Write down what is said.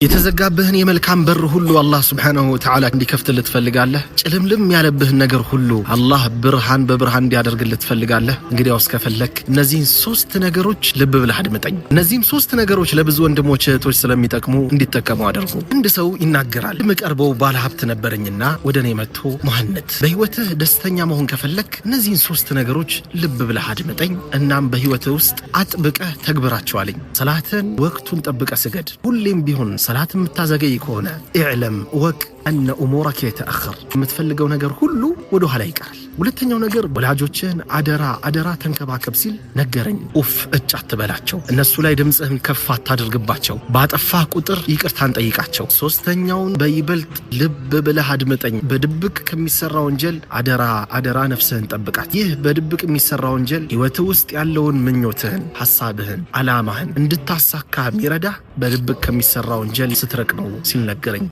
የተዘጋብህን የመልካም በር ሁሉ አላህ سبحانه وتعالى እንዲከፍትልህ ትፈልጋለህ? ጭልምልም ያለብህን ነገር ሁሉ አላህ ብርሃን በብርሃን እንዲያደርግልህ ትፈልጋለህ? እንግዲያውስ ከፈለክ እነዚህን ሶስት ነገሮች ልብ ብለህ አድምጠኝ። እነዚህም ሶስት ነገሮች ለብዙ ወንድሞች እህቶች ስለሚጠቅሙ እንዲጠቀሙ አድርጉ። አንድ ሰው ይናገራል። የምቀርበው ባለ ሀብት ነበረኝና ወደ እኔ መጥቶ "መሐነት፣ በህይወትህ ደስተኛ መሆን ከፈለክ እነዚህን ሶስት ነገሮች ልብ ብለህ አድምጠኝ፣ እናም በህይወትህ ውስጥ አጥብቀህ ተግብራቸው" አለኝ። ሰላትን ወቅቱን ጠብቀህ ስገድ። ሁሌም ቢሆን ሰላት የምታዘገይ ከሆነ اعلم እወቅ أن أمورك يتأخر፣ የምትፈልገው ነገር ሁሉ ወደ ኋላ ይቀራል። ሁለተኛው ነገር ወላጆችህን አደራ አደራ ተንከባከብ ሲል ነገረኝ። ኡፍ እጭ አትበላቸው፣ እነሱ ላይ ድምፅህን ከፍ አታድርግባቸው፣ ባጠፋህ ቁጥር ይቅርታን ጠይቃቸው። ሶስተኛውን በይበልጥ ልብ ብለህ አድምጠኝ። በድብቅ ከሚሰራ ወንጀል አደራ አደራ ነፍስህን ጠብቃት። ይህ በድብቅ የሚሰራ ወንጀል ህይወትህ ውስጥ ያለውን ምኞትህን፣ ሐሳብህን፣ አላማህን እንድታሳካ የሚረዳህ በድብቅ ከሚሰራ ወንጀል ስትርቅ ነው ሲል ነገረኝ።